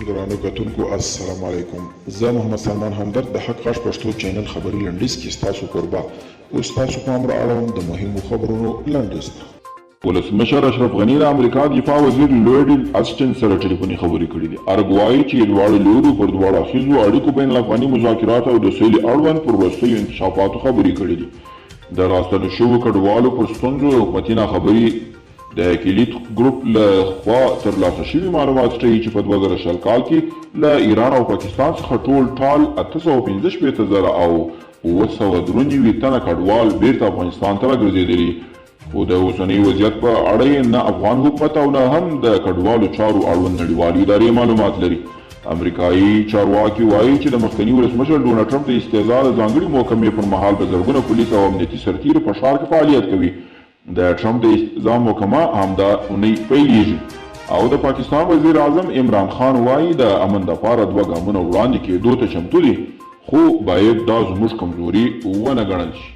ګرانو کتونکو السلام علیکم، زه محمد سلمان همدرد د حق غږ پښتو چینل خبري لنډیز کې ستاسو کوربه. اوس ستاسو پام را اړوم د مهمو خبرونو لنډیز ته. ولسمشر اشرف غني د امریکا دفاع وزیر لویډ اسټن سره ټلیفوني خبرې کړې دي. ارګ وايي چې دواړو لوریو پر دواړه اړخیزو اړیکو، بین الافغاني مذاکراتو او د سولې اړوند پر وروستیو انکشافاتو خبرې کړې دي. د راستنو شوو کډوالو پر ستونزو د حکومتي ناخبري د کلید ګروپ له خوا تر لاسه شوي معلومات ښيي چې په 2020 کال کې له ایران او پاکستان څخه ټول ټال 865793 تنه کډوال بیرته افغانستان ته راګرځېدلي، خو د اوسني وضعیت په اړه یې نه افغان حکومت او نه هم د کډوالو چارو اړوند نړیوالې ادارې معلومات لري. امریکايي چارواکي وايي چې د مخکني ولسمشر ډونالډ ټرمپ د استیضاح د ځانګړي محکمې پر مهال په زرګونه پولیس او امنیتي سرتیري په ښار کې فعالیت کوي. د ټرمپ د استیضاح محکمه همدا اونۍ پیلیږي. او د پاکستان وزیراعظم عمران خان وايي د امن دپاره دوه ګامونه وړاندې کېدو ته چمتو دي خو باید دا زموږ کمزوري ونه ګڼل شي.